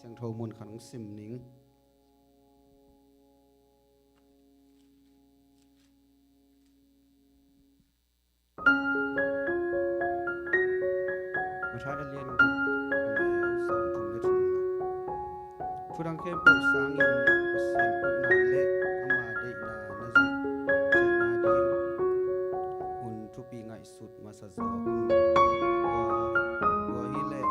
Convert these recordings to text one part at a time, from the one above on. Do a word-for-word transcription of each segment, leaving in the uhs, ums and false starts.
Siangtho mun khat hong sim ning. Matthai a lian guk, a neu sawmthum le thumna. Thudang khempeuh sangin Pasian ukna le ama deihna na zuih theihna ding un thupi ngaihsut masa zaw un. Tua, tua hileh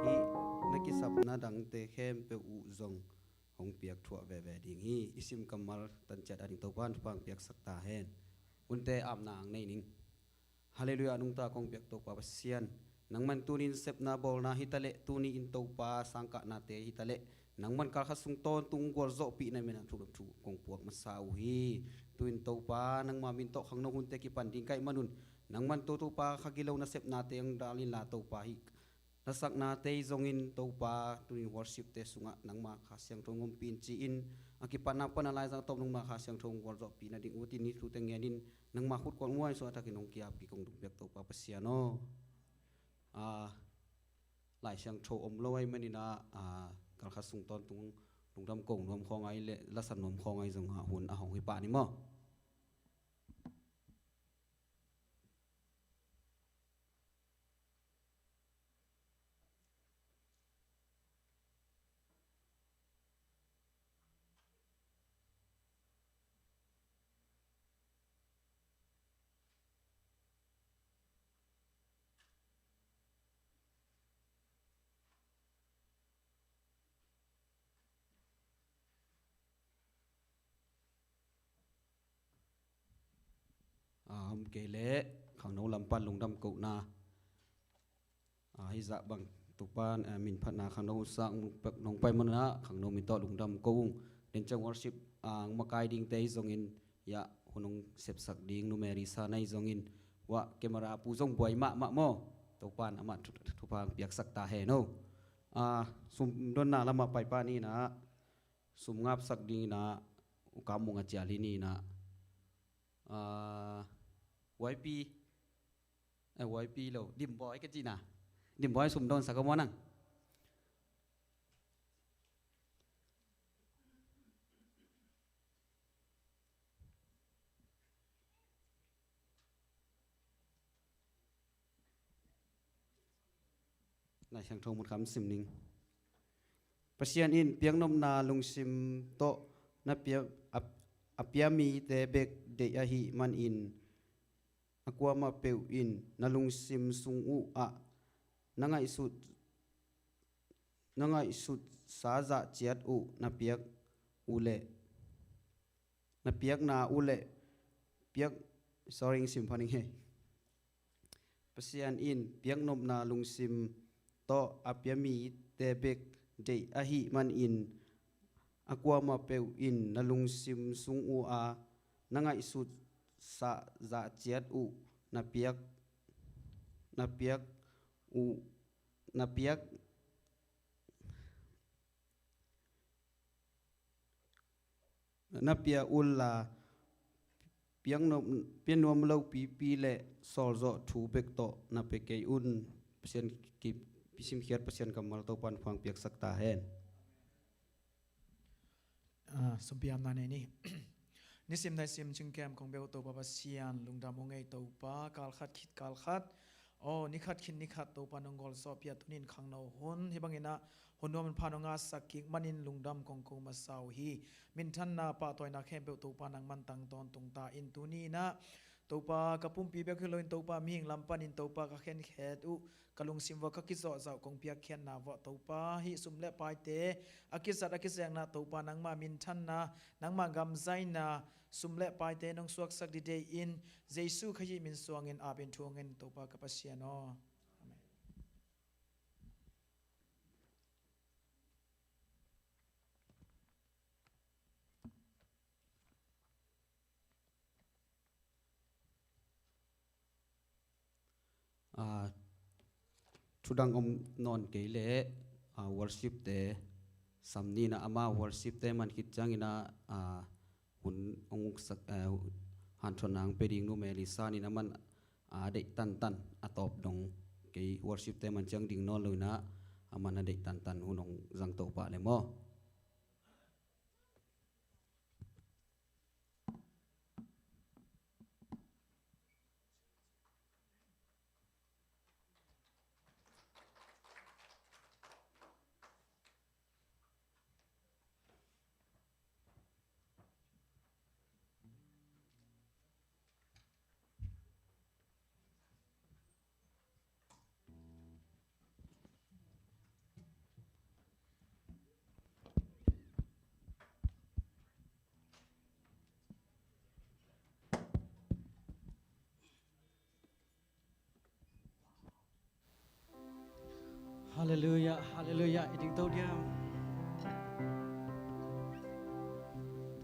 hih na kisapna dangte khempeuh uh zong hong piak thuah veve ding hi. I sim kammal tanciat a ding Topa in thupha hong piaksak ta hen. Hunte apna hong nei ning. Halleluiah, nungta kong piak Topa Pasian. Nangman tunin sepna bawlna hi taleh, tuni in Topa sangkahnate hi taleh, nangman kalkhat sung tawntung gualzawhpihna min a thu, thu kong puak masa uh hi. Tu-in Topa, nangma min tawh khangno hunte kipan ding ka hih manun, nangman tu Topa kha gilo na sepnate hong dal inla Topa hih na saknate zongin Topa, tunin worship-te sungah nangma Kha Siangtho hong ompih in ci-in, a kipatna pan a laizang a tawp nangma Kha Siangtho hong gualzawhpih nading uh tin hih thute ngenin, nangma khut kuang muai sungah a thakin hong ki-ap kik hong dungpiak Topa Pasian aw. A, Lai Siangtho om lo ahih manin ah, a, kalkhat sung tawntung lungdam ko nuam khawng ahi leh, lasa nuam khawng ahi zongah hun a hong hi pah ni maw? A, om kei leh khangno lam pan lungdam kohna. A, hih zah bang Topa in, a, min phatna khangno hun sung nong pai manun ah khangno min tawh lungdam ko ung. Denciang worship, a, hong makai dingte ahi zongin, hiah hun hong sepsak ding Nu Mary San ahi zongin, uah camera pu zong buai mahmah maw. Topa in amah thu, thu, thupha hong piaksak ta hen aw. A, sum donna lamah pai pah ni in ah, sum ngapsak ding in ah, U Kam Mung a cial hi ni in ah, a, Y P, eh, Y P lo, Dim Boy ka cihna. Dim Boy sum dawnsak a maw nang. Lai Siangtho mun khat sim ning. Pasian in piaknopna lungsim tawh na pia, a, a pia mite bek deih ahih manin, a kuamah peuh in na lungsim sung uh ah na ngaihsut, na ngaihsutsa zah ciat uh na piak uh leh, na piakna uh leh, piak, sorry, sim pha ning ei. Pasian in piaknopna lungsim tawh a pia mite bek deih ahih manin, a kuamah peuh in na lungsim sung uh a na ngaihsutsa zah ciat uh na piak, na piak uh, na piak na pia unla, piaknuam, piaknuam lo pipi le sawlzawh thu bek tawh na pia kei un. Pasian ki, kisimkhiat Pasian kammal Topa in thupha hong piaksak ta hen. A, sumpi amna nei ni. Nisim naisim cingkem kong bia uh Topa Pasian, lungdam ung ei Topa, kalkhat khit kalkhat, aw, nikhat khit nikhat Topa nong gualzawhpih a, tunin khangno hun hih bangin ah hun nuam hun pha nong ngahsak kik manin lungdam kong ko masa uh hi. Minthanna pahtawina khempeuh Topa nangman tang tawntung ta in, tuni in ah Topa ka pumpi bek hi loin Topa mihing lam panin Topa ka khenkhet uh, ka lungsim uah ka kizawhzawh kong piakkhiatna uah Topa hih sum le paite a kizat a kizekna Topa nangma minthanna, nangma gamzaina, sum le paite nong suaksak ding deih in, Jesu Khazih min suangin apin thu ngen Topa ka Pasian aw. Amen. A, thudang om nawn kei leh, a, worship-te sam ni in ah, ama worship-te man khit ciangin ah, a, hun hong uksak, a, hanthawnna hong pia ding Nu Mary San in aman a deih tantan a tawp dong, kei worship-te man ciang ding nawn lo in ah, Amah na deih tantan hun hong zang to pah le maw. Halleluiah, halleluiah, i ding to diam.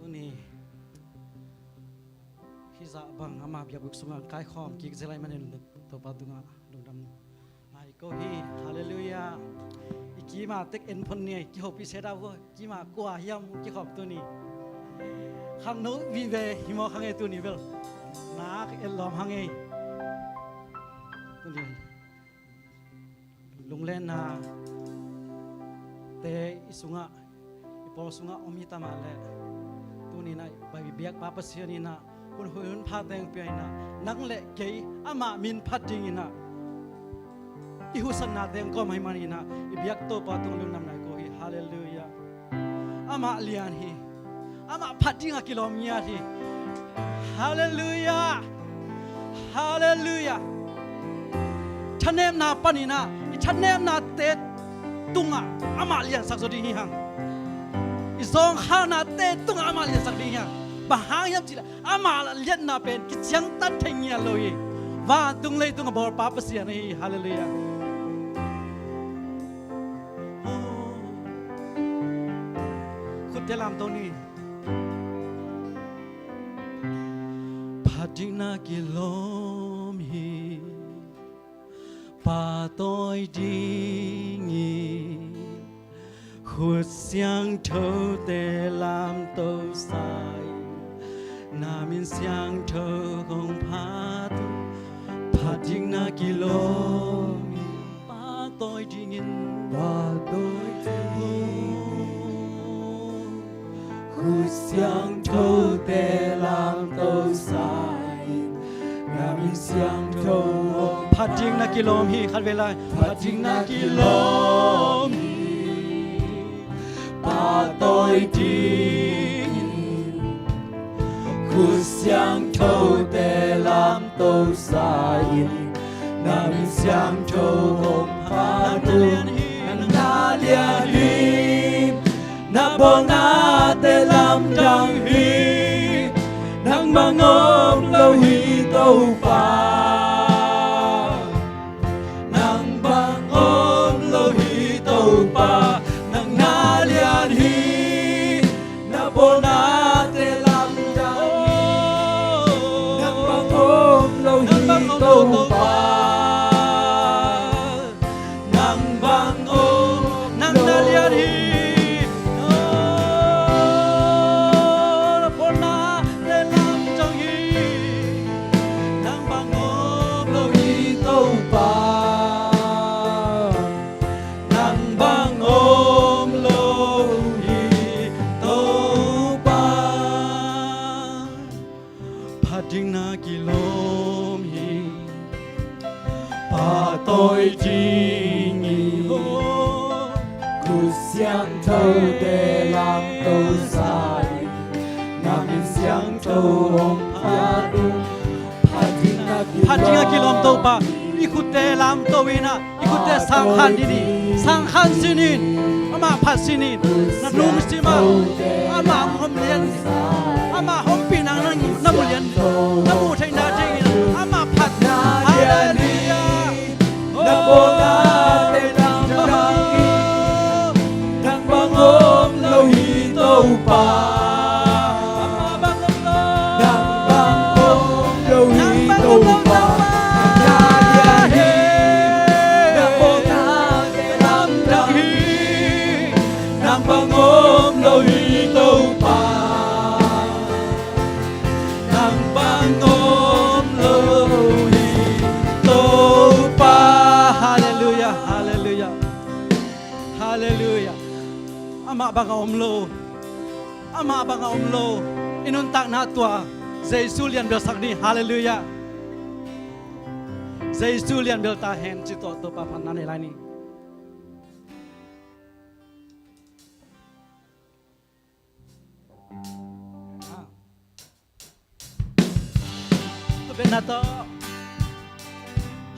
Tuni hih zah bang ama biakbuk sungah kaikhawm kik zia lai manin Topa tungah lungdam ngai ko hi. Halleluiah. I kima tek en phon ni ei, kihopih se dah vua. Kima kua hiam kikhawm tuni. Khangno vive hi maw khang ei tuni bel. Nak et lawm hang ei. Tuni lunglenna te i sungah, i pawl sungah om hi ta mah leh, tuni-in ah i biakpa Pasian in ah hun hoih hun pha teng pia in ah, nang le kei amah min phat dingin ah i husatna teng kawm ahih manin ah i biak Topa tungah lungdam ngai ko hi. Halleluiah. Amah lian hi. Amah phat dingah kilawm ngiat hi. Halleluiah. Halleluiah. Thanemna panin ah i thanemnate tungah amah liansak zaw ding hi hang. I zawngkhalnate tungah amah liansak ding hi hang. Bang hang hiam cih leh amah liatna pen kiciangtan thei ngiat lo hi. Vantung leitung a bawlpa Pasian ahi hi. Halleluiah. Khutte lamto ni. Phat dingin ah kilawm hi. Pahtawi dingin khut siangthote lamto sa in, na min siangtho hong phat uh. Phat dingin ah kilawm hi. Pahtawi dingin, pahtawi dingin khut siangthote lamto sa in, na min siangtho hong phat dingin ah kilawm hi. Khat vei lai. Phat dingin ah kilawm hi. Pahtawi dingin khut siangthote lamto sa in, na min siangtho hong phat uh. Nang na lian hi. Na bawlnate lamdang hi. Nang bang om lo hi Topa. Nang bang om lo hi Topa. Nang na lian hi. Na bawlnate lamdang hi. Nang bang om lo hi Topa. Nang bang om, nang na lian hi. Oh, na bawlnate lamdang hi. Nang bang om lo hi Topa. Nang bang om lo hi Topa. Phat dingin ah kilawm hi. Pahtawi dingin khut siangthote lamto sa in, na min siangtho hong phat uh. Phat dingin ah kilawm Topa. I khutte lamto in ah, i khutte sangkhan dih in, sangkhan sin in, amah phat sin in. Na lungsim ah amah hong lian, amah hong pi nang na mu lian, na mu theihna dingin amah phat. Halleluiah. Na bawlnate lamdang hi. Nang bang om lo hi Topa. Nang bang om lo hi Topa. Nang bang om lo hi Topa. Nang bang om lo hi Topa. Halleluiah, halleluiah. Halleluiah. Amah bang a om lo. Amah bang a om lo. I nuntakna tua Jesu lianbelsak ni. Halleluiah. Jesu lianbel ta hen ci tawh Topa phatna nei lai ni.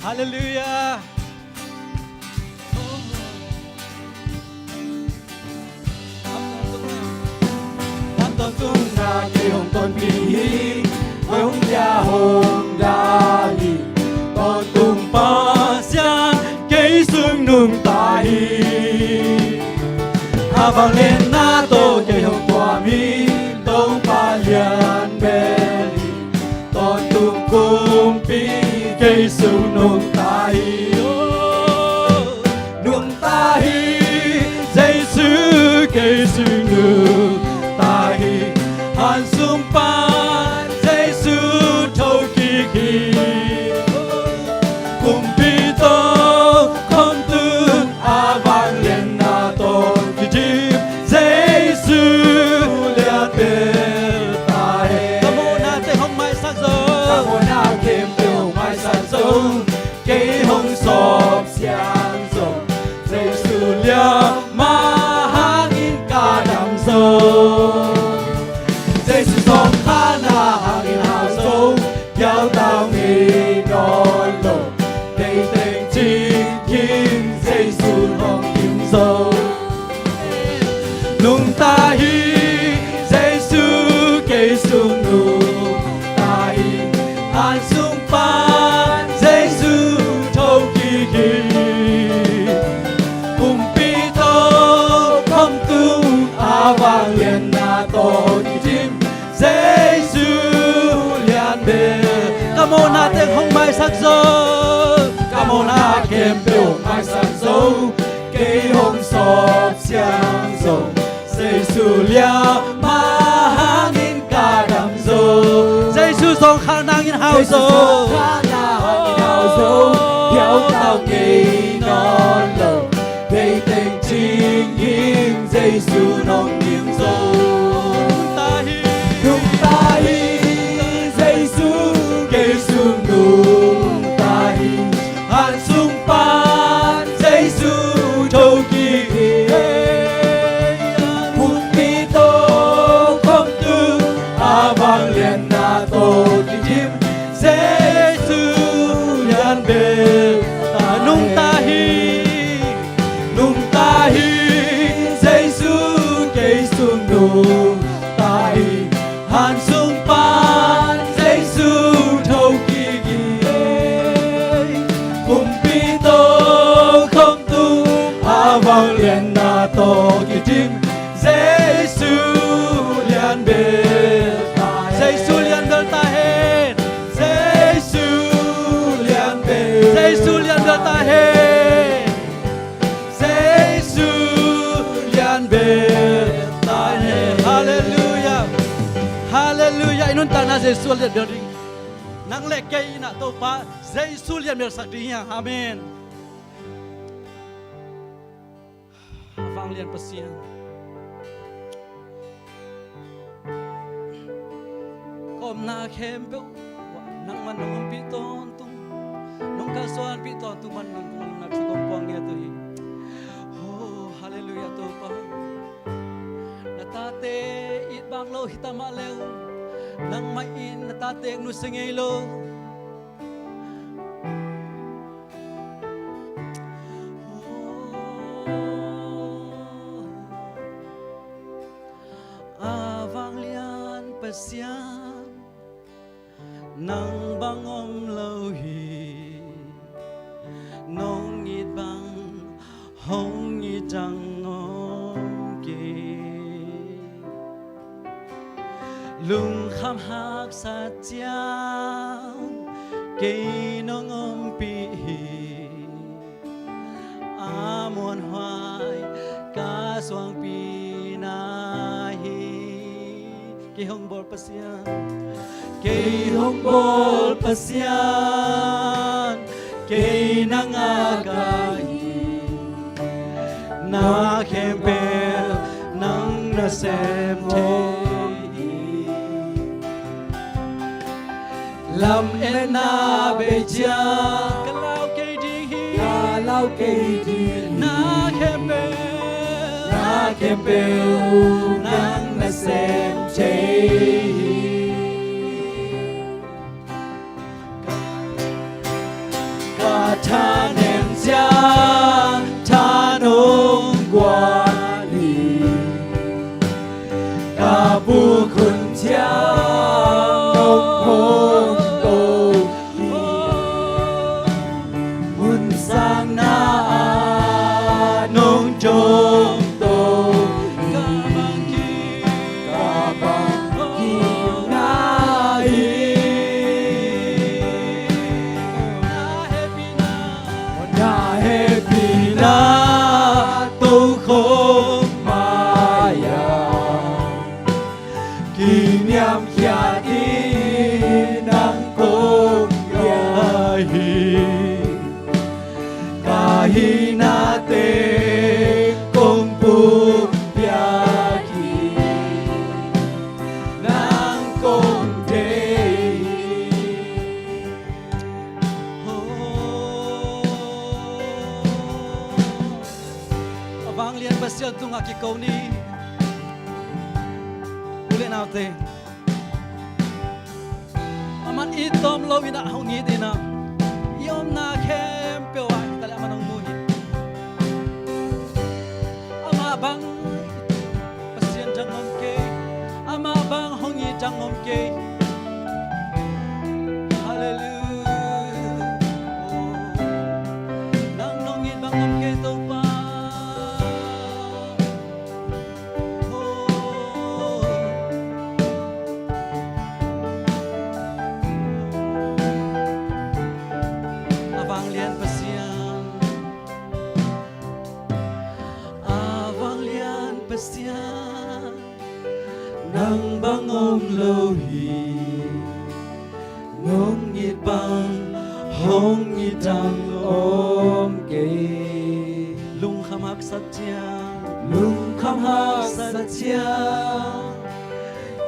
Halleluiah. Tawntung na kei hong tonpih hi, hong lia hong dal hi. Tawntung Pasian kei sung nungta hi. A vanglianna tawh kei hong tuam hi, Topa lianbel hi. Tawntung kumpi kei sung nungta hi. Nungta hi, Jesu kei sung nungta hi. Han sung pan Jesu thokik hi. Kumpi tawh khawm tung a vanglianna tawh kidim Jesu lianbel ta hen. Ka mawhna teng hong maisak zo. Ka mawhna khempeuh hong maisak zo. Kei hong sawp siang zo. Jesu liamma hangin ka dam zo. Jesu sawpkhakna hangin hau zo. Giautau ngei nawn lo. Kei teng cing hing Jesu hong kim zo. Nungta hi, Jesu kei sung nungta hi. Han sung pan Jesu thokik hi. Kumpi tawh khawm tung a vanglianna tawh kidim Jesu lianbel. Ka mawhna teng hong maisak zo. Ka mawhna khempeuh hong maisak zo. Kei hong sawp siang zo. Jesu liamma hangin ka dam zo. Jesu sawpkhakna hangin hau zo. Jesu sawpkhakna hangin hau zo. Giautau ngei nawn lo. Kei teng cing hing Jesu hong kim zo. Nungta hi, Jesu kei sung nungta hi. Han sung pan Jesu thokik hi. Kumpi tawh khawm tung a vanglianna tawh kidim Jesu lianbel ta hen. Nungta hi, nungta hi, Jesu kei sung nungta hi. Han sung pan Jesu thokik hi. Kumpi tawh khawm tung a vanglianna tawh kidim Jesu lianbel ta hen. Jesu lianbel ta hen. Jesu lianbel. Jesu lianbel ta hen. Jesu lianbel ta hen. Halleluiah. Halleluiah. I nuntakna Jesu lianbel ding. Nang le kei in ah Topa Jesu lianbelsak ding hi hang. Amen. A vanglian Pasian, ka omna khempeuh nangman nong ompih tawntung, nong kalsuanpih tawntung man nang kong omna thu kong puang ngiat uh hi. Oh, halleluiah Topa. Na tate it bang lo hi ta mah leh, nangmah in na tate nusia ngei lo. A vanglian Pasian, nang bang om lo hi. Nong it bang hong it dang om kei. Lungkham haksat ciang kei nong ompih hi. A muanhuai ka suangpi na hi. Kei hong bawl Pasian, kei hong bawl Pasian, kei na ngak ka hi. Na khempeuh nang na sem thei hi. Lametna bei ciang ka lau kei ding hi. Ka lau kei ding hi. Na khempeuh, na khempeuh nang na sem thei hi. Ka thanem ciang tha nong guan hi. Ka puk hun ciang nong hong to hi. Mun sangna ah nong dong to hi. Ka bang kim na hi. Na hehpihna, na hehpihna tokhom mai-ah kiniamkhiat in nang kong pia hi. Ka hihnate kong pumpiak hi. Nang kong deih hi. A vanglian Pasian tungah kiko ni. U le naute, a man it tawm lo in ah hong it in ah, i omna khempeuh ah hi ta leh a man hong mu hi. Amah bang Pasian dang om kei, amah bang hong it dang om kei. Halleluiah. Nang nong it bang om kei Topa. A vanglian Pasian, a vanglian Pasian, nang bang om lo hi. Nong it bang hong it dang om kei. Lungkham haksat ciang, lungkham haksat ciang,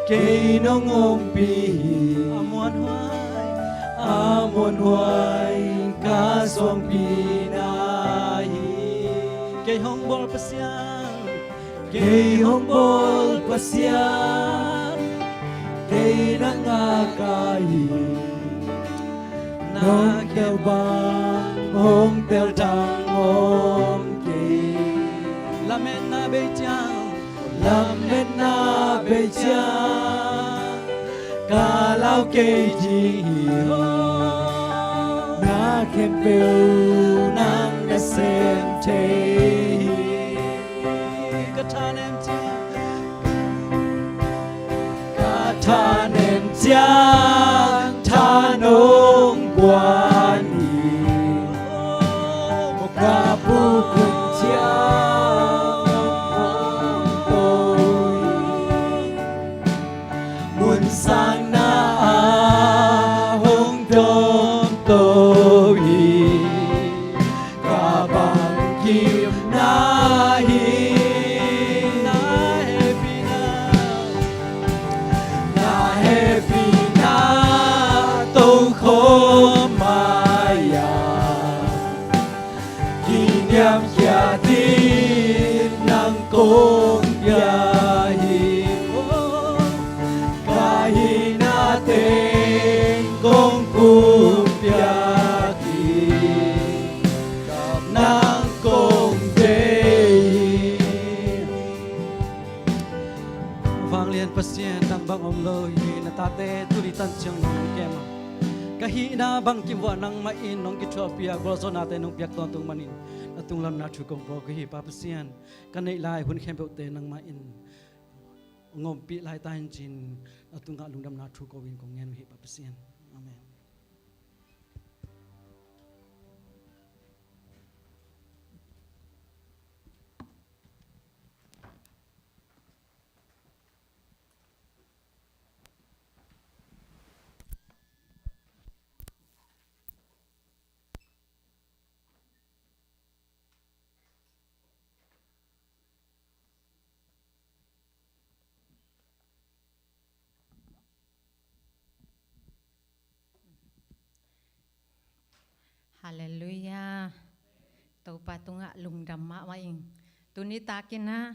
kei nong ompih hi. A muanhuai, a muanhuai ka suangpi na hi. Kei hong bawl Pasian, kei hong bawl Pasian, kei na ngak ka hi. Na khel bang hong tel dang om kei. Lametna bei ciang, lametna bei ciang ka lau kei ding hi. Na khempeuh nang na sem thei hi. Ka thanem ciang, ka thanem ciang tha nong guan hi. Ka puk hun ciang hong to hi. Mun sangna ah hong dong to hi. Ka bang kim na hi. Na hehpihna, na hehpihna tokhom mai-ah kiniamkhiat in nang kong pia hi. Ka hihna teng kong pumpiak hi. Nang kong deih hi. Vanglian Pasian, nang bang om lo hi. Na tate tuni tan ciang nong kem a, ka hihna bangkim vuah nangmah in nong kithuahpiak, gualzawhnate nong piak tawntung manin na tunglamna thu kong phawk hi. Pa Pasian, ka neih lai hun khempeuhte nangmah in hong ompih lai ta in ci-in na tungah lungdamna thu ko-in kong ngen uh hi, Pa Pasian. Amen. Halleluiah. Topa tungah lungdam mahmah ing. Tuni takin ah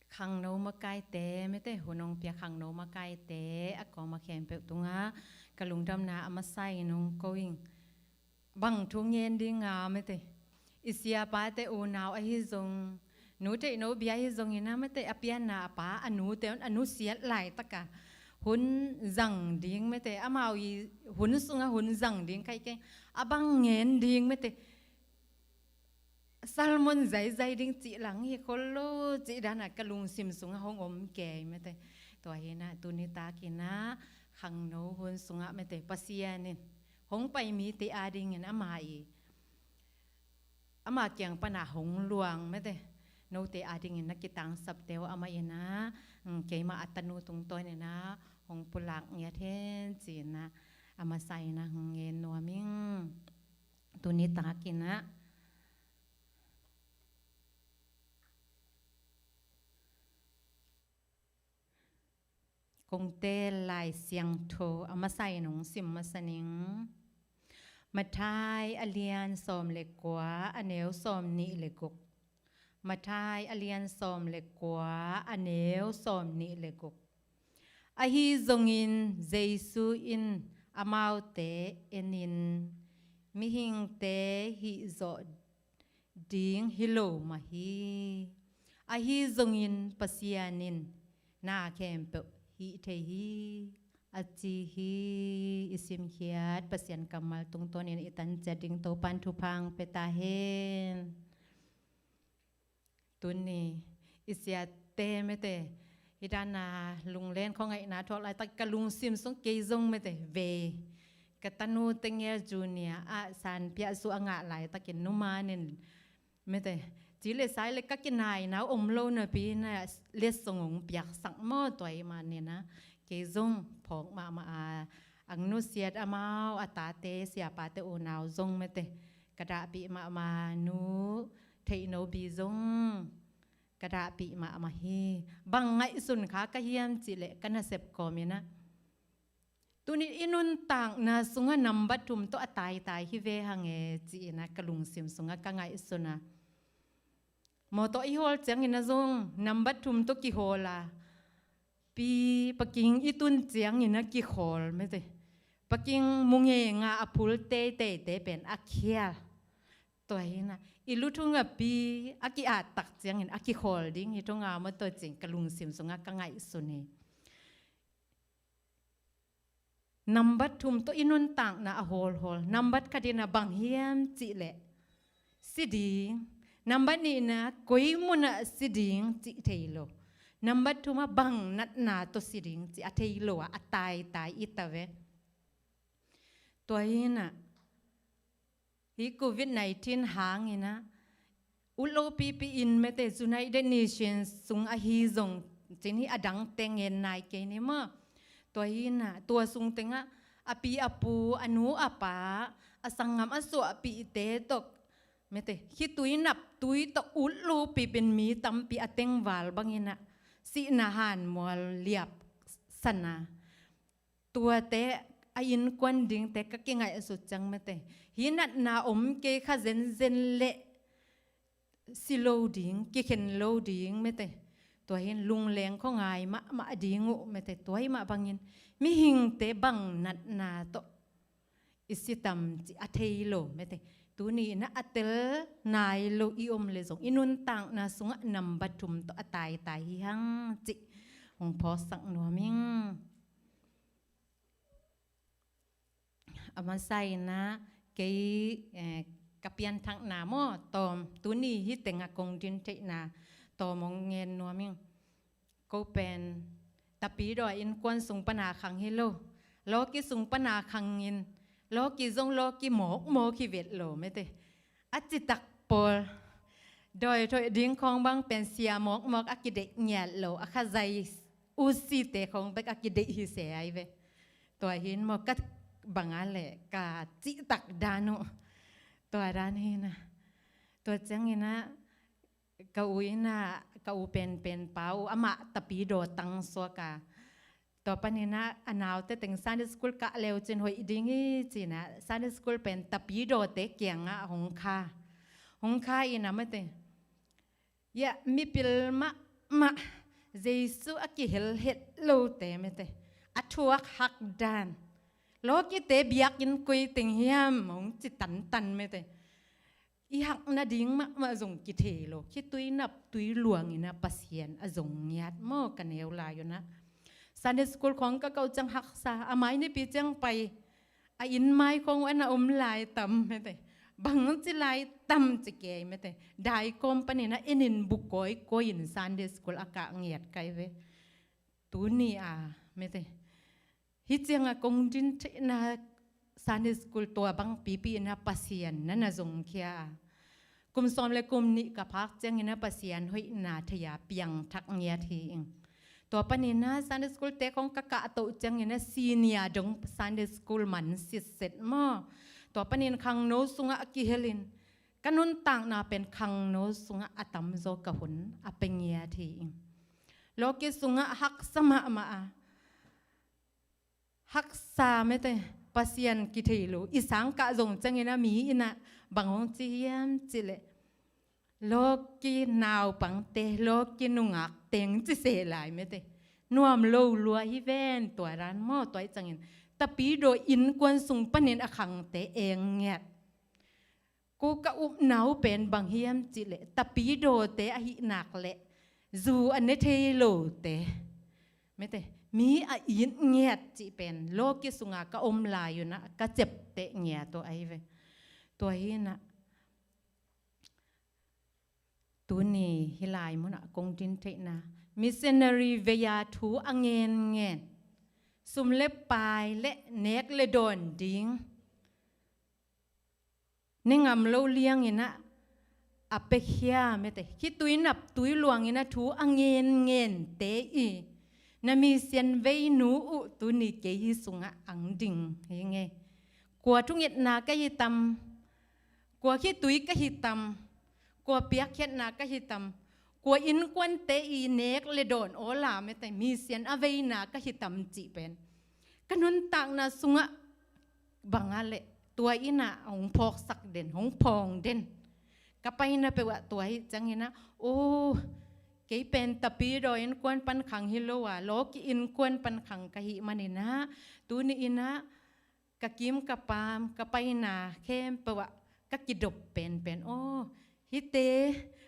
khangno makaite, mete, hun hong pia khangno makaite a kawm a khempeuh tungah ka lungdamna a masa in hong ko ing. Bang thu ngen ding a, mete, i siapate unau ahi zong, nu Theihno Bia ahi zongin ah, mete, a pianna a pa a nute un a nusiat laitaka hun zang ding, mete, amau i hun sungah hun zang ding khaih keng, a bang ngen ding, mete, sermon zaizai ding cih lang hi khol lo cih dana ka lungsim sungah hong om kei, mete. Tua hi-in ah tuni takin ah khangno hun sungah, mete, Pasian in hong pai mite adingin ama i, ama kiang pana hong luang, mete, note adingin na kitangsapte uh amah in ah, mm, keima a tanu tungtawnin ah hong pulak ngiat hen ci-in ah a masa in ah hong ngen nuam ing. Tuni takin ah kong tel Lai Siangtho a masa in hong sim masa ning. Matthai a lian sawm le kua, a neu sawm nih le guk. Matthai a lian sawm le kua, a neu sawm nih le guk. Ahi zongin Jesu in amaute enin, mihingte hih zawh ding hi lo mah hi. Ahi zongin Pasian in na khempeuh hih thei hi, a ci hi. I simkhiat Pasian kammal tungtawnin i tan ciat ding Topan thupha hong pia ta hen. Tuni i siate, mete, hih dana lunglen khuangaihna thuak laitak ka lungsim sung kei zong, mete, vei ka tanute ngel junior ah sanpiah suah a ngah laitakin numan in, mete, ci le sai le ka kinaina om lo napi-in ah letsong hong piaksak maw, tua ahih manin ah kei zong phawk mahmah a, ang nusiat amau a tate siapate unau zong, mete, ka dahpih mahmah, nu Theihno Bia zong ka dahpih mahmah hi. Bang ngaihsun kha ka hiam cih leh ka nasep kawmin ah, tuni i nuntakna sungah nambat thum tawh a taitai hi ve hang e ci-in ah ka lungsim sungah ka ngaihsun a. Mawtaw i hawl ciangin ah zong nambat thum tawh kihawl a, pi, parking i tun ciangin ah kikhawl, mete, parking mu ngenga a phul teiteite pen a khial. Tua hi-in ah i luthung a pi a ki-at tak ciangin a kikhawl ding hi thong a maw, tua ciang ka lungsim sungah ka ngaihsun hi. Nambat thum tawh i nuntakna a hawlhawl. Nambat khat in ah bang hiam cih leh si ding. Nambat nihna, koi munah si ding cih thei lo. Nambat thum ah bang natna tawh si ding cih a thei lo a, a taitai i ta ve. Tua hi-in ah hih covid nineteen hangin ah ut lopipi in, mete, United Nations sung ahi zong cin hi, a dangte ngen nai kei ni maw. Tua hi-in ah tua sung tengah a pi a pu, a nu a pa, a sanggam a suahpihte tawh, mete, khitui naptui tawh ut lupipin mi tampi a tengval bangin ah sihna hanmual liapsan a, tuate a innkuan dingte ka kingaihsut ciang, mete, hih natna om kei kha zenzen leh si lo ding, kikhen lo ding, mete. Tua hi-in lungleng khuangai mahmah ding uh, mete. Tua ahih mah bangin mihingte bang natna tawh i si tam cih a thei lo, mete. Tuni-in ah a tel nai lo i om leh zong i nuntakna sungah nambat thum tawh a taitai hi hang cih hong phawksak nuam ing. A masa-in ah kei, eh, ka pianthakna maw, tawm, tuni hih tengah kong din theihna tawm hong ngen nuam ing. Ko pen Tapidaw innkuan sung pana khang hi lo. Lawki sung pana khangin, lawki zong lawki mawkmawk hi vet lo, mete. A citak pawl, dawi thoih ding khawng bang pen sia mawkmawk a kideih ngiat lo, a kha zai usite khawng bek a kideih hi se ai ve. Tua hi-in maw, ka bang a leh ka cihtak dan uh. Tua dan hi-in ah, tua ciangin ah ka u in ah, ka u penpen pa uh amah Tapidaw tang suak a, Tua panin ah a naute teng Sunday school kah leu cin hoih ding hi cin ah Sunday school pen tapidawte kiangah hong kha. Hong kha in ah mate. Ia mipil mahmah Jesu a kihel het lote mate. A thuak hak dan. Lawkite biakinn koi teng hiam hong ci tantan mate. I hak nading mahmah zong kithei lo. Khitui nap tui luangin ah Pasian a zong ngiat maw ka neu lai un ah. Sunday school khawng ka kah uh ciang haksa. A mai nipi ciang pai a inn mai khawng uh a na om lai tam mate. Bang ci lai tam ci kei mate. Daikawm panin ah en in bu kawikawi in Sunday school a kah ngiat kai ve. Tuni a mate. Hih ciangah kong din theihna Sunday school tua bang pipi in ah Pasian na na zongkhia a. Kum sawm le kum nih ka phak ciangin ah Pasian hoihna thei a piangthak ngiat hi ing. Tua panin ah Sunday school te khawng ka kah toh ciangin ah senior dong Sunday school man sitset maw. Tua panin khangno sungah a kihelin ka nuntakna pen khangno sungah a tamzaw ka hun a pia ngiat hi ing. Lawki sungah haksa mahmah a. Haksa mate Pasian kithei lo. I sang kah zong ciangin ah mi in ah bang hong ci hiam cih leh lawki naupangte lawki nungak teng ci se lai mate. Nuam lo lua hi ven tua dan maw tua hi ciangin. Tapidaw innkuan sung panin a khangte eng ngiat. Ko ka upna uh pen bang hiam cih leh tapidawte ahih nak leh zu a ne thei lote mate mi a it ngiat cih pen lawki sunga ka om lai un ah ka ciapteh ngiat uh ahi ve. Tua hi in ah tuni hih lai munah kong din theihna missionary vei a thu a ngenngen sum le pai le nek le dawn ding ne ngam lo liangin ah a piakhia mate. Khitui nap tui luangin ah thu a ngenngen te i na mission veinu uh tuni kei hih sungah ang ding hi ngei. Kua thungetna ka hi tam? Kua khitui ka hi tam? Kua piakkhiatna ka hi tam? Kua innkuante i nek le dawn aw la mate mission a veina ka hi tam cih pen ka nuntakna sungah bang a leh tua in ah hong phawksak den hong phawng den. Ka paina peuh ah tua hi ciangin ah aw kei pen tapidaw innkuan pan khang hi lo a lawki innkuan pan khang ka hih manin ah tuni in ah ka kim ka pam ka paina khempeuh ah ka kidop penpen aw hihte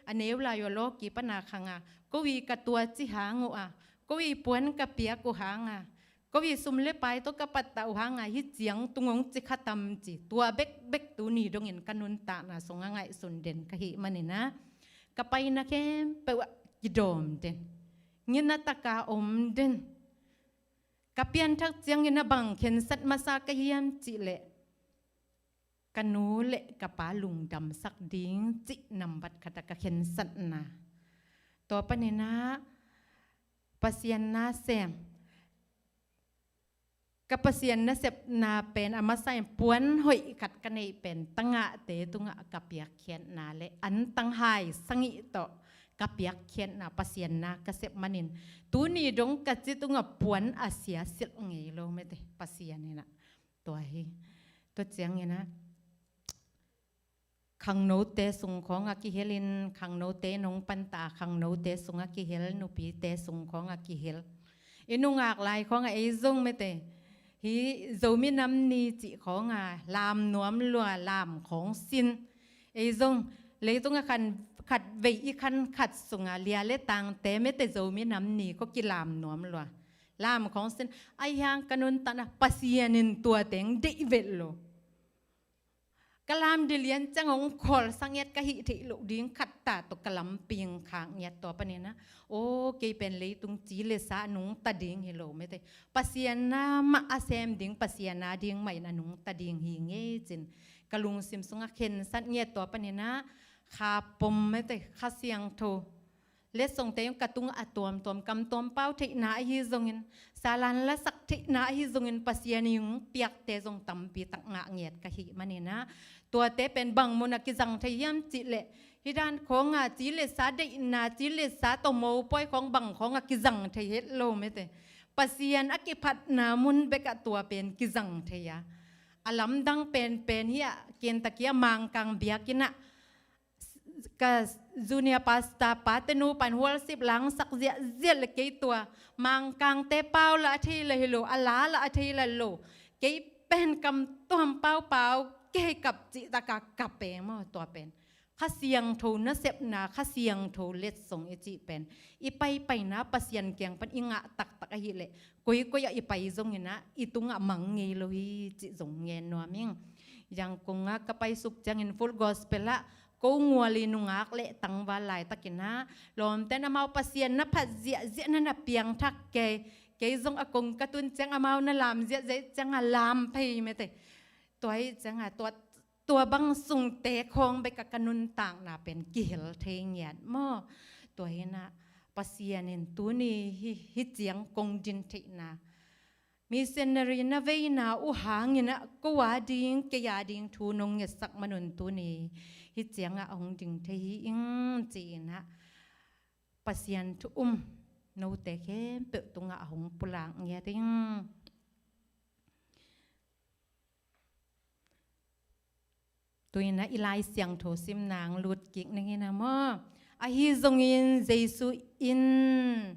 a neu lai uh a lawki pan a khang a ko i ka tua ci hang uh a ko i puan ka piak uh hang a ko i sum le pai tawh ka pattah uh hang a hih ciang tung hong ci kha tam ci tua bekbek tuni dongin ka nuntakna sungah ngaihsun den ka hih manin ah ka paina khempeuh ah kidawm den. Ngina taka om den. Ka pianthak ciangin ah bang khensat masa ka hiam cih leh ka nu le ka pa lungdamsak ding cih nambat khat ah ka khensatna. Tua panin ah Pasian nasem ka Pasian nasepna pen a masa in puan hoih khat ka neih pen tangahte tungah ka piakkhiatna le antang hai sangih tawh ka piakkhiatna Pasian na ka sep manin tuni dong ka ci tungah puan a sia silh ngei lo mate Pasian in ah tua hi. Tua ciangin ah khangnote sung khawng a kihelin khangnote nong panta khangnote sung a kihel nupite sung khawng a kihel i nungak lai khawng a ei zong mate hi Zomi Nam Ni cih khawng a lam nuam lua lam khawng sin ei zong leitung a khan khat vei i khan khat sung a lia le tangte mate Zomi Nam Ni ko kilam nuam lua lam khawng sin ai hiang ka nuntakna Pasian in tua teng deih vet lo. Ka lam dilian ciang hong khawl sangiat ka hih theih loh ding khat ta tawh ka lam ping khak ngiat tua panin ah aw kei pen leitung ci le sa nungta ding hi lo mate Pasian na mah a sem ding Pasian na ding mah in a nungta ding hi ngei cin ka lungsim sungah khensat ngiat tua panin ah kha pom mate Kha Siangtho letsongte in ka tungah a tuamtuam kam tuam pau theihna ahi zongin salan lasak theihna ahi zongin Pasian in piakte zong tampi tak ngah ngiat ka hih manin ah tuate pen bang mun a kizang thei hiam cih leh hih dan khawng a ci le sa deihna ci le sa tawh mopawi khawng bang khawng a kizang thei het lo mate Pasian a kiphatna mun bekah tua pen kizang thei a. A lamdang penpen hi a, Kentucky a Mangkang biakinn ah ka junior pastor pate nu pan worship langsak ziahziah le kei tua Mangkangte pau lah a thei lah hi lo, a la lah a thei lah lo. Kei pen kam tuam paupau kei kap cih taka kap e maw tua pen. Kha Siangtho nasepna, Kha Siangtho letsong i cih pen i paipaina Pasian kiang pan i ngah taktak ahileh koikoi ah i pai zongin ah i tungah mang ngei lo hi cih zong ngen nuam ing. Yangon ah ka paisuk ciangin Full Gospel ah ko ngual i nungak le tangval laitakin ah lawmten amau Pasian na phat ziahziah na na piangthak kei, kei zong a kong ka tun ciang amau na lam ziahziah ciang a lam phei mete. Tua hi ciang a tua tua bang sungte khawng bek a ka nuntakna pen kihel thei ngiat maw? Tua hi nah Pasian in tuni hi, hi ciang kong din theihna missionary na veina uh hangin ah ko a ding kei a ding thu nong ngetsak manun tuni hi ciang ah hong ding thei hi ing ci-in ah Pasian thu um note khempeuh tungah hong pulak ngiat ing. Tuina i Lai Siangtho simna ang lut kik ning in a maw? Ahi zongin Jesu in,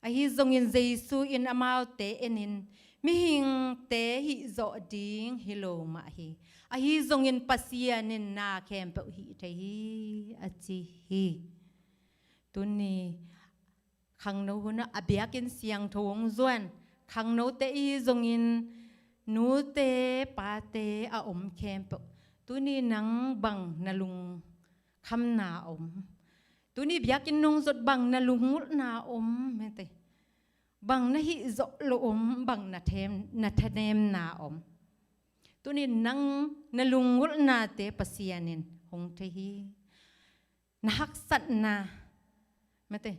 ahi zongin Jesu in amaute enin mihingte hihzawh ding hi lo mah hi. Ahi zongin Pasian in na khempeuh hih thei hi a ci hi. Tuni khangno hunah a biakinn siangtho hong zuan khangnote i zongin nute pate a om khempeuh tuni nang bang na lungkhamna om? Tuni biakinn nong zot bang na lungulhna om mete? Bang na hihzawh lo om? Bang na them, na thanemna om? Tuni nang na lungulhnate Pasian in hong thei hi. Na haksatna mete,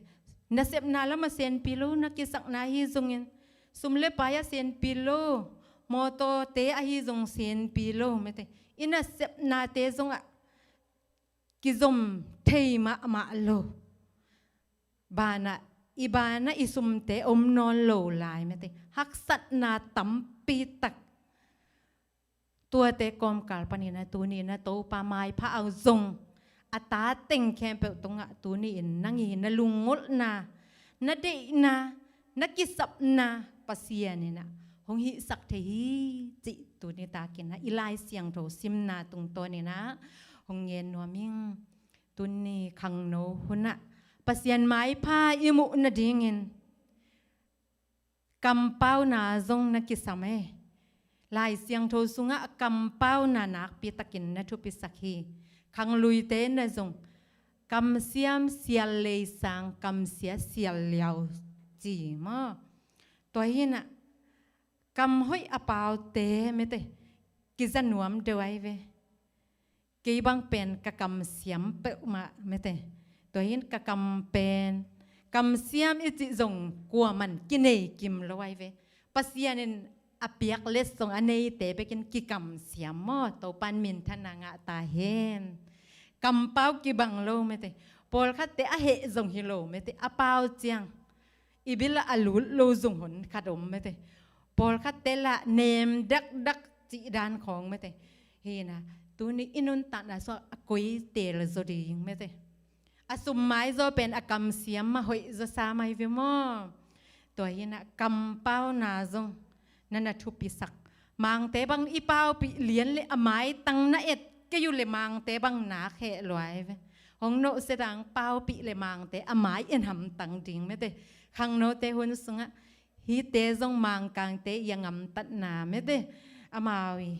na sepna lamah senpi lo, na kisakna hi zongin sum le pai a senpi lo, mawtawte ahi zong senpi lo mete, i na sepnate zongah kizom thei mahmah lo. Banah i banah i sumte om nawn lo lai mete, haksatna tampi tak. Tuate kawmkal panin a tuni in a Topa maipha au zong a ta teng khempeuh tungah tuni in nang i na lungulhna, na deihna, na kisapna Pasian in ah hong hihsak thei hi cih tuni takin ah i Lai Siangtho simna tungtawn in ah hong ngen nuam ing. Tuni khangno hunah Pasian maipha i muh nadingin kampauna zong na kisam e. Lai Siangtho sungah kampauna nakpi takin na thupisak hi. Khangluite na zong kamsiam sial lei sang kamsia sial liau ci maw? Tua hi nah kam hoih a paute mete kiza nuam deuh ai ve. Kei bang pen ka kamsiam peuhmah mete. Tua hin ka kam pen kamsiam i cih zong kuaman kinei kim lo ai ve. Pasian in a piak letsong a neite bekin kikamsiam maw? Topan minthanna ngah ta hen. Kampau kibang lo mete. Pawlkhatte a heh zong hi lo mete, a pau ciang i bilah a lut lo zong hun khat om mete. Pawlkhatte lah nem dakdak cih dan khawng mete. Hi nah tuni i nuntakna sua a koi tel zaw ding mete. A sum mai zaw pen a kamsiam mah hoih zaw sa mai ve maw? Tua hi nah kampauna zong na na thupisak. Mangte bang i paupih lian le a maitang na et kei uh le mangte bang nak heh luai ve. Hong noh sedang paupih le mangte a mai en hamtang ding mete. Khangnote hun sungah hite zong Mangkangte i a ngamtatna mete. Amau i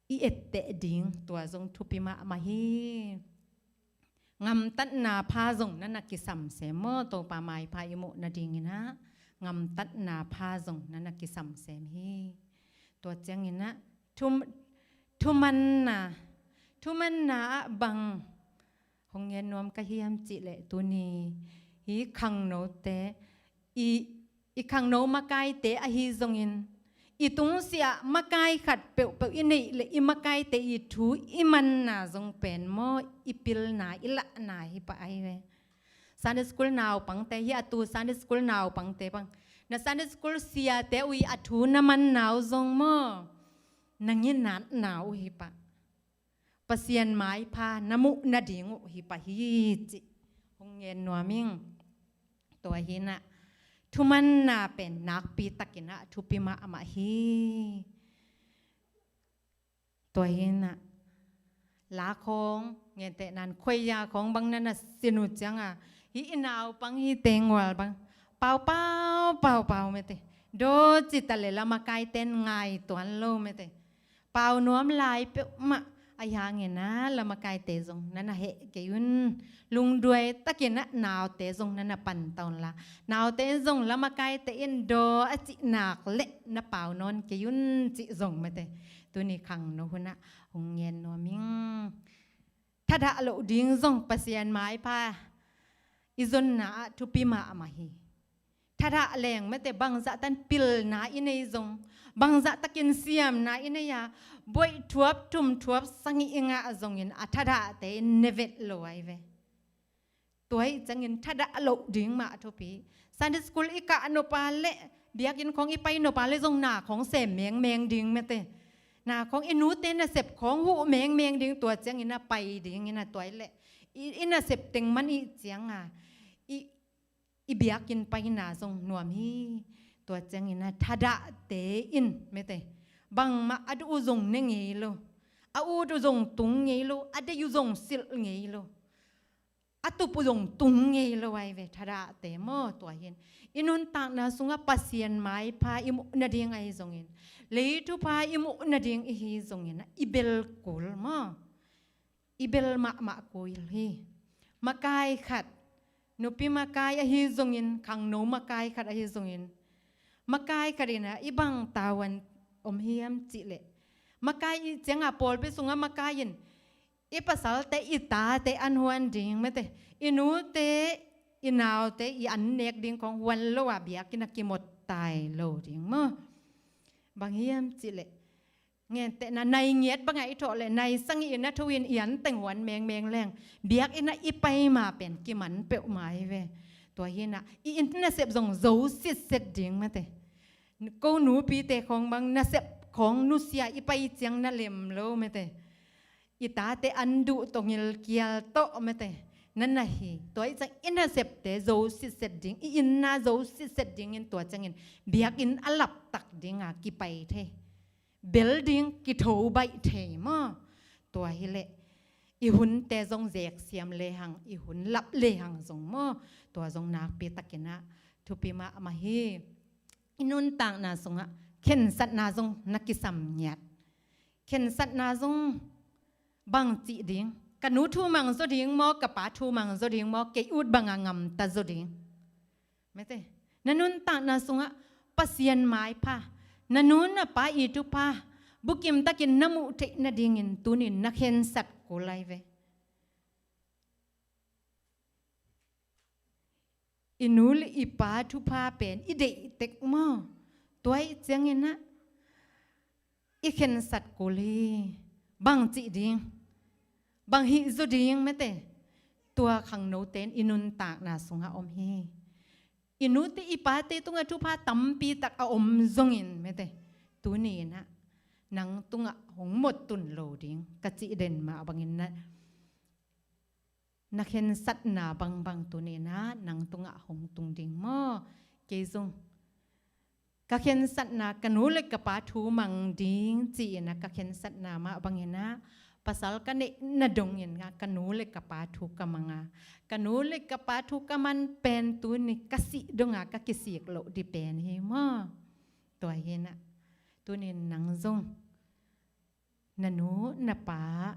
i etteh ding tua zong thupi mahmah hi. Ngamtatna pha zong na na kisam sem maw? Topa maipha i muh nadingin ah ngamtatna pha zong na na kisam sem hi. Tua ciangin ah thum, thumanna, thumanna ah bang hong ngen nuam ka hiam cih leh tuni hi khangnote i, i khangno makaite ahi zongin i tungsiah makai khat peuhpeuh i neih le i makaite i thu i manna zong pen maw i pilna i lahna hi pah ai ve. Sunday school naupangte hi, a tu Sunday school naupangte bang, na Sunday school siate uh i a thu na man nau zong maw, na nginat nau uh hi pah. Pasian maipha na muh nading uh hi pah hi cih hong ngen nuam ing. Tua hi nah, thumanna pen nakpi takin ah thupi mahmah hi. Tua hi nah, la khawng, ngenteh nan, khuaiya khawng bang na na sin uh ciang a, hih i naupang hi teng ual bang, pau pau, pau pau mete. Daw ci ta le la makaiten ngai tuan lo mete. Pau nuam lai peuhmah, ahi hangin ah la makaite zong na na heh kei un. Lungduai takin ah naute zong na na pan ta un la, naute in zong la makaite in daw a cih nak leh na pau nawn kei un cih zong mete. Tuni khangno hun ah hong ngen nuam ing. Thadah loh ding zong Pasian maipha i zonna ah thupi mahmah hi. Thadah leng mete, bangzah tan pilna i nei zong, bangzah takin siamna i nei a, buaih thuap, thum thuap, sagih i ngah zongin a thadahte in ne vet lo ahi ve. Tua hi ciangin thadah loh ding mah thupi. Sunday school i kah nop a leh, biakinn khawng i pai nop a leh zong na khawng sem mengmeng ding mete. Na khawng i nute nasep khawng huh mengmeng ding, tua ciangin a pai ding in a, tua hi leh i, i nasep teng man i ciang a, i, i biakinn paina zong nuam hi. Tua ciangin a thadahte in mete, bangmah a duh uh zong ne ngei lo, a ut uh zong tung ngei lo, a deih uh zong silh ngei lo, a tup uh zong tung ngei lo ahi ve thadahte maw. Tua hi in i nuntakna sungah Pasian maipha i muh nading ahi zongin, lei thupha i muh nading i hi zongin ah i bel kul maw. I bel mahmah kul hi. Makai khat, nupi makai ahi zongin, khangno makai khat ahi zongin, makai khat in ah i bang tavuan om hiam cih leh, makai i ciang a pawlpi sungah makai in i pasalte, i tate an huan ding mete, i nute, i naute i an nek ding khawng huan lo a biakinn a kimot tai lo ding maw. Bang hiam cih leh, ngenteh na nai ngiat bangah i thawh leh nai sagih in a thu in i an teng huan mengmeng leng, biakinn ah i pai ma pen kiman peuhmah hi ve. Tua hi nah, i inn nasep zong zo sitset ding mete. Ko nupite khawng bang nasep khawng nusia, i pai ciang na lem lo mete. I tate an duh tawh, ngilkial tawh mete na na hi. Tua hi ciang i nasepte zo sitset ding, i inna zo sitset dingin, tua ciangin biakinn a laptak ding a kipai thei, bel ding kitho baih thei maw. Tua hi leh i hunte zong zeksiam lehang, i hun lap lehang zong maw, tua zong nakpi takin ah thupi mahmah hi. I nuntakna sungah khensatna zong na kisam ngiat. Khensatna zong bang cih ding, ka nu thu mang zaw ding maw, ka pa thu mang zaw ding maw, kei ut bang a ngamta zaw ding. Mete, na nuntakna sungah Pasian maipha, na nu na pa i thupha bukim takin na muh theih nadingin tunin na khensat kul ahi ve. I nu le i pa thupha pen i deih tek maw. Tua hi ciangin ah i khensat kul hi. Bang cih ding, bang hih zaw ding mete. Tua khangnote in i nuntakna sungah om hi. I nute i pate tungah thupha tampi tak a om zongin mete, tuni in ah nang tungah hong mawk tun lo ding ka cih den mah bangin na, na khensatna bangbang tuni in ah nang tungah hong tung ding maw. Kei zong ka khensatna, ka nu le ka pa thu mang ding ci-in ah ka khensatna mah bangin ah, pasal ka neihna dongin ah ka nu le ka pa thu ka mang a, ka nu le ka pa thu ka man pen tuni ka sih dong a ka kisik loh ding pen hi maw. Tua hi nah, tunin nang zong na nu na pa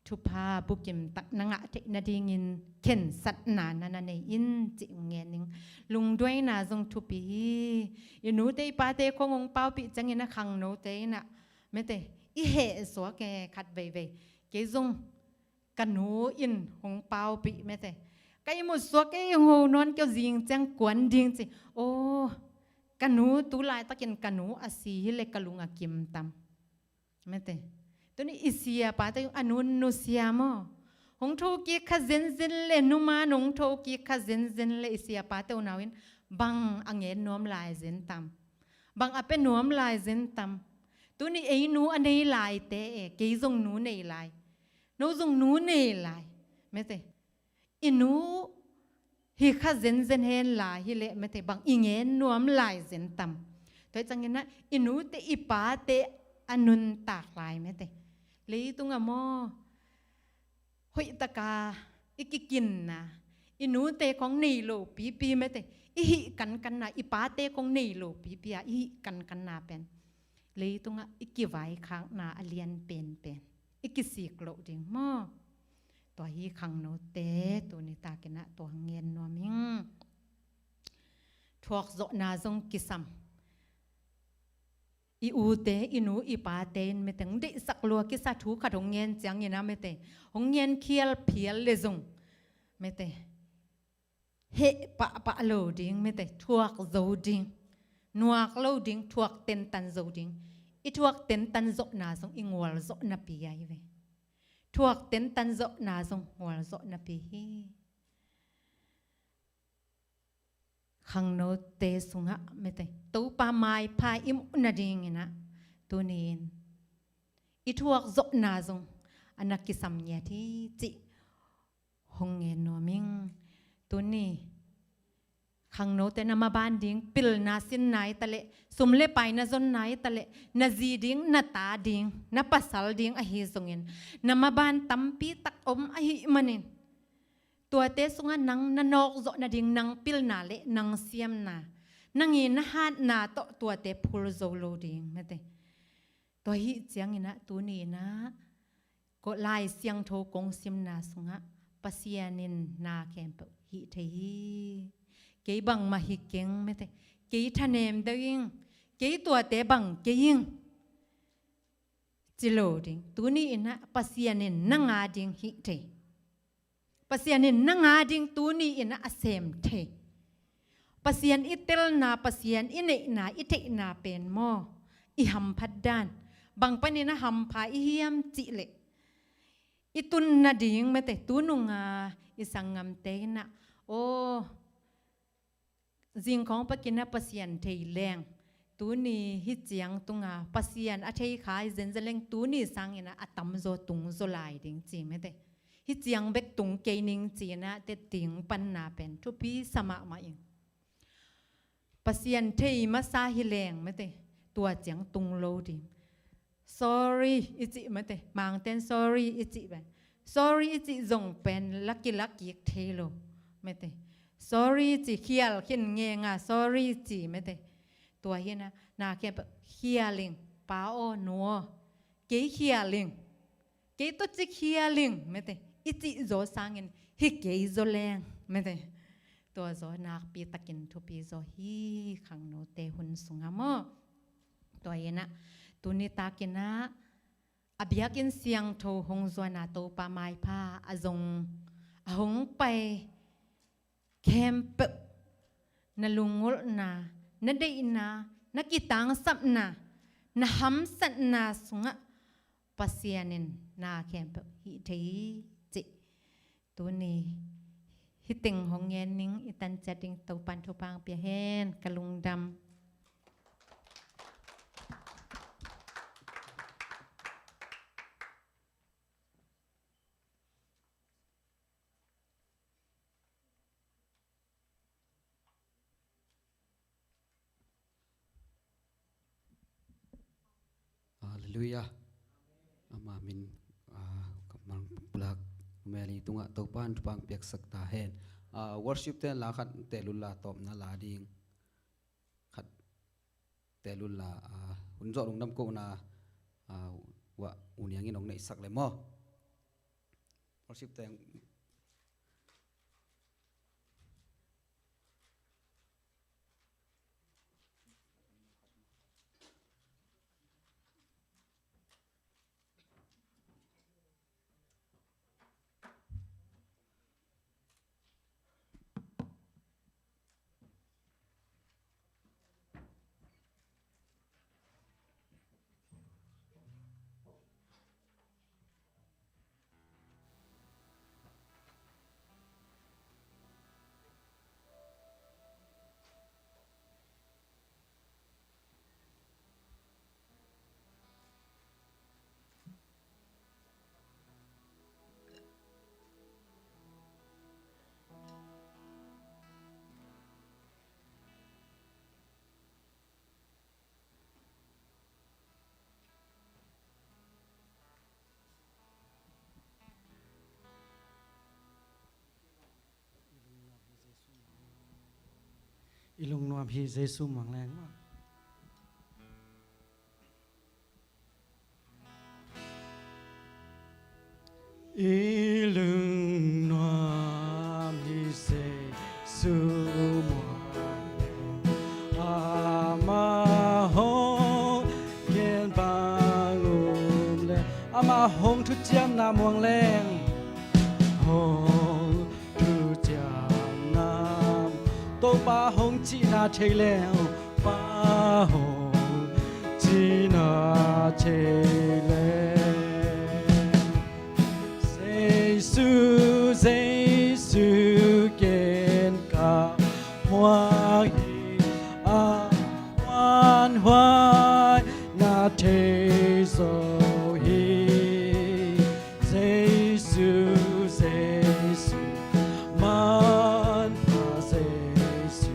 thupha bukim tak na ngah theih nadingin khensatna na na nei in cih ngen ning. Lungduaina zong thupi hi. I nute i pate khawng hong paupih ciangin ah khangnote in ah mete, i heh suak e khat veivei. Kei zong ka nu in hong paupih mete, ka ihmut suak e, hong ho nawn kei uh, zing ciang kuan ding ci. Aw, ka nu tu laitakin ka nu a si hi leh ka lung a kim tam. Mete, tuni i siapate a nu nusia maw. Nong thokik kha zenzen le, numa nong thokik kha zenzen le, i siapa te unau in bang a ngen nuam lai zen tam? Bang a pia nuam lai zen tam? Tuni ei nu a nei lai te e, kei zong nu nei lai. No zong nu nei lai. Mete. I nu hi kha zenzen hen la hi leh mete bang i ngen nuam lai zen tam? Tua hi ciangin ah i nute i pate a nuntak lai mete. Leitung ah maw hoih taka i kikinna, i nute kong nei lo pipi mete, i hih kankanna, i pate kong nei lo pipi a i hih kankanna pen leitungah i kivaikhakna a lian penpen i kisik loh ding maw? Tua hi khangnote tuni takin ah tua ngen nuam ing. Thuakzawhna zong kisam. I ute, i nu, i pate in mete hong deihsak lua kisa thu khat hong ngen ciangin ah mete hong ngen khial phial le zong mete heh pahpah lo ding mete, thuak zo ding, nuak lo ding, thuak tentan zo ding. I thuak tentan zawhna zong i ngual zawh napi ahi ve. Thuak tentan zawhna zong ngual zawh napi hi. Khangnote sungah mete Topa maipha i muh nadingin ah tuni-in i thuak zawhna zong a na kisam ngiat hi cih hong ngen nuam ing. Tuni khangnote na maban ding pilna sinna i taleh, sum le pai na zonna i taleh, na zi ding, na ta ding, na pasal ding ahi zongin na maban tampi tak om ahih manin tuate sungah nang na nawk zawh nading, nang pilna le nang siamna, nang i na hatna tawh tuate phul zo lo ding mete. Tua hi ciangin ah tuni-in ah Lai Siangtho kong simna sungah Pasian in na khempeuh hih thei hi. Kei bangmah hi keng mete, kei thanem deuh ing, kei tuate bang kei ing ci lo ding. Tuni-in ah Pasian in nang a ding hih thei. Pasian in nang a ding tuni-in ah a sem thei. Pasian i telna, Pasian i neihna, i theihna pen maw i hamphat dan, bang panin a hampha i hiam cih leh i tun nading mete tununga i sanggamte in ah aw zingkhawng pakin a Pasian thei leng tuni hi ciang tunga Pasian a thei kha hi zenzen leng tuni sangin ah a tamzaw tungzaw lai ding ci mete. Hi ciang bek tung kei ning ci-in ah te ting panna pen thupi sa mahmah ing. Pasian thei masa hi leng mete tua ciang tung lo ding. Sorry i cih mete, Mangten sorry i cih pen sorry i cih zong pen laki lakik thei lo mete. Sorry i cih khial khin ngenga sorry i cih mete. Tua hi-in ah na khempeuh khial ing, pa aw nu aw, kei khial ing, kei tawh ci khial ing mete, i cih zaw sangin hi kei zaw leng mete. Tua zaw nakpi takin thupi zaw hi khangnote hun sungah maw? Tua hi-in ah tuni takin ah a biakinn siangtho hong zuana Topa maipha a zong a hong pai khempeuh na lungulhna, na deihna, na kitangsapna, na hamsatna sungah Pasian in na khempeuh hih thei hi cih tuni hih teng hong ngen ning. I tan ciat ding Topan thupha hong pia hen. Ka lungdam. Halleluiah. Ama min, ah, kammal pulak meli tungah Topan thupha hong piaksak ta hen. Ah, worship ten la khat teh lula tawpna la ding khat teh lula, ah, hun zawh lungdam kohna, ah, wah uniangin hong neihsak le maw? Worship ten. Lungnuam hi Jesu muang leng. I lungnuam hi Jesu muang leng. Amah hong gen bang um leng. Amah hong thuciamna muang leng. Hong thuciamna, Topa hong cihna thei leng, Pa hong cihna thei leng. Jesu, Jesu ken ka muang hi, a muanhuai na thei zo hi. Jesu, Jesu, manpha Jesu,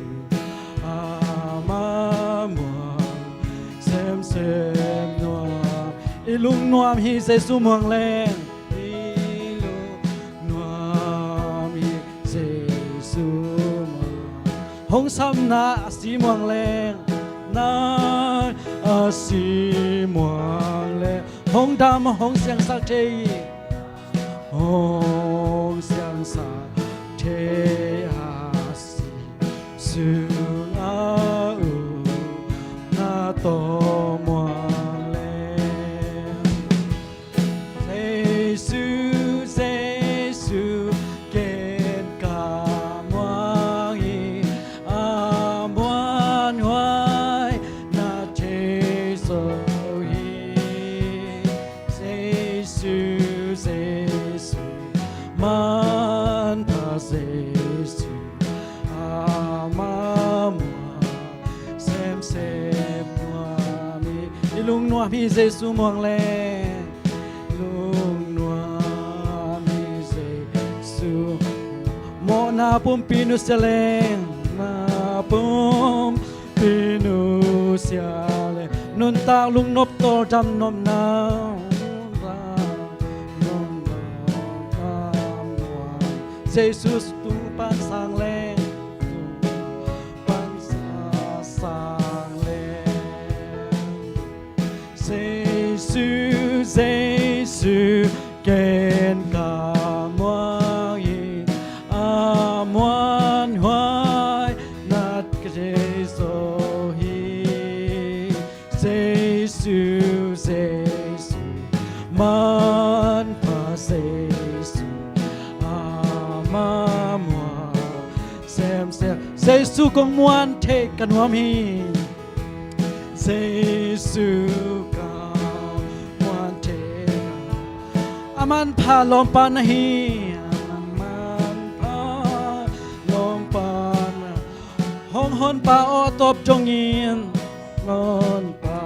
amah muang semsem nuam. I lungnuam hi Jesu muang leng. I lungnuam hi Jesu muang. Hong samna a si muang leng. Nang a si muang leng. Hong dam, hong siangsak thei. Hong siangsak thei a si sung a um na tawh muang leng. Jesu, Jesu ken ka muang hi, a muanhuai na thei zo hi. Jesu, Jesu, manpha Jesu, amah muang semsem nuam hi. I lungnuam hi Jesu muang leng. Lungnuam hi Jesu. Mawhna pumpi nusia leng. Na pum pi nusia le, nuntak lungnop tawldam nopna. Jesu tung pan sang leng, tung pan sa sang leng. Jesu, Jesu, ken ka muang hi, a muanhuai na thei zo hi. Jesu, Jesu, manpha Jesu, amah muang semsem. Jesu kong muan theih ka nuam hi. Jesu ka muan theih ka. A manpha lawmpa na hi. A manpha lawmpa na. Hong honpa aw tawp dongin. Honpa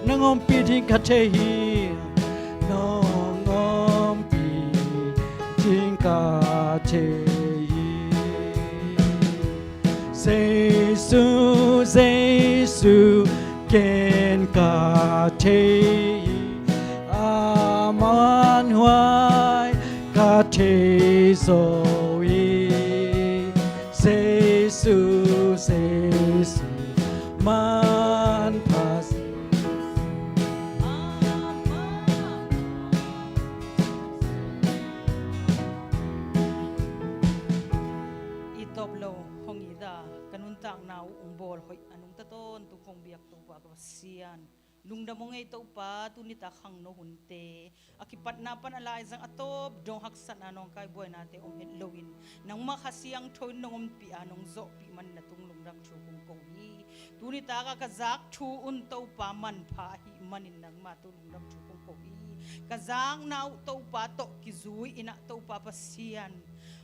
nang ompih ding ka thei hi. Nang ompih ding ka thei hi. Jesu, Jesu, ken ka thei hi. A muanhuai ka thei zo hi. Jesu, Jesu, manpha Jesu. I tawp lo hong it a, ka nuntakna uh hong bawl hoih a nungta tawntung kong biak Topa ka Pasian. Lungdam hong ei Topa, tuni tak khangno hunte a kipatna pan a laizang a tawp dong haksatna nawngkai buainate om het loin, nangmah Kha Siangtho in nong ompih a nong zawhpih manin na tung lungdam thu kong ko hi. Tuni tak a ka zak thu un Topa manpha ahih manin nangmah tung lungdam thu kong ko hi. Ka zakna uh Topa tawh kizui in ah Topa Pasian,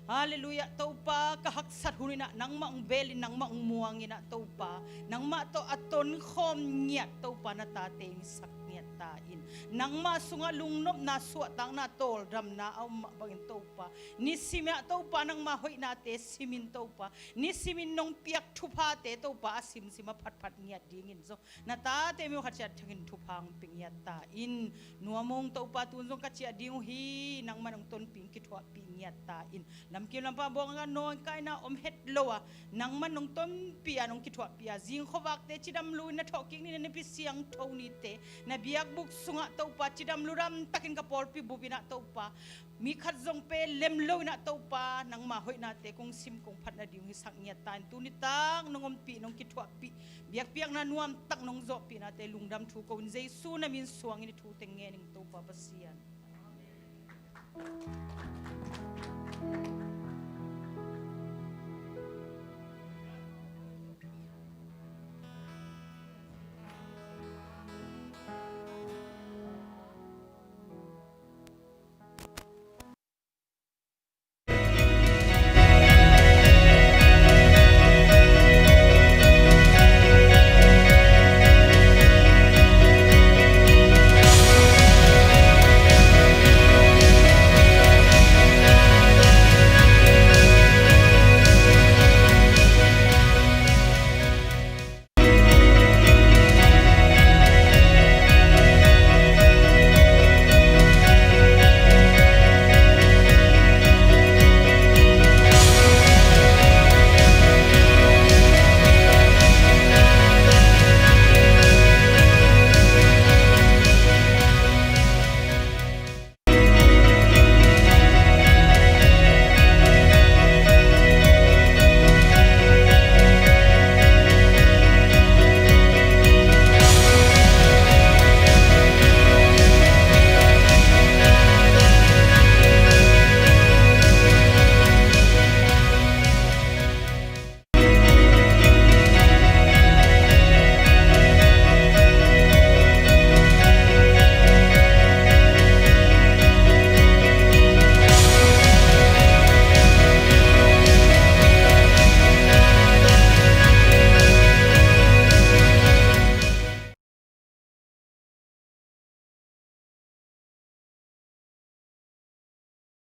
Halleluiah. Topa, ka haksat hun in ah nangmah hong bel in, nangmah hong muang in ah Topa, nangmah tawh a tonkhawm ngiat Topa na tate hong sak hi. ngiat ta in. Nangmah sungah lungnopna, suahtakna, tawldamna a om mah bangin Topa, nisimah Topa nangmah hoihnate simin Topa, nisimin nong piak thuphate Topa a simsim a phatphat ngiat dingin zong na tate mi uh khat ciat thakin thupha hong pia ngiat ta in. Nuam ung Topa, tun zong ka ciah ding uh hi, nangmah nong tonpih kithuahpih ngiat ta in. Lamkim lampa bawng a nawi kaina om het lo a, nangmah nong tonpih a nong kithuahpih a, zing khuavakte cidam lo in na thawhkik ni, na nipi siangtho nite, na biakbuk sungah Topa cidam lo dam takin ka pawlpi bup inah Topa, mi khat zong pe lem lo inah Topa, nangmah hoihnate kong sim kong phat nading uh hi sak ngiat ta in. Tuni tak nong ompih nong kithuahpih, biakpiakna nuamtak nong zawhpihnate lungdam thu ko in Jesu na min suangin i thu teng ngen ing Topa Pasian.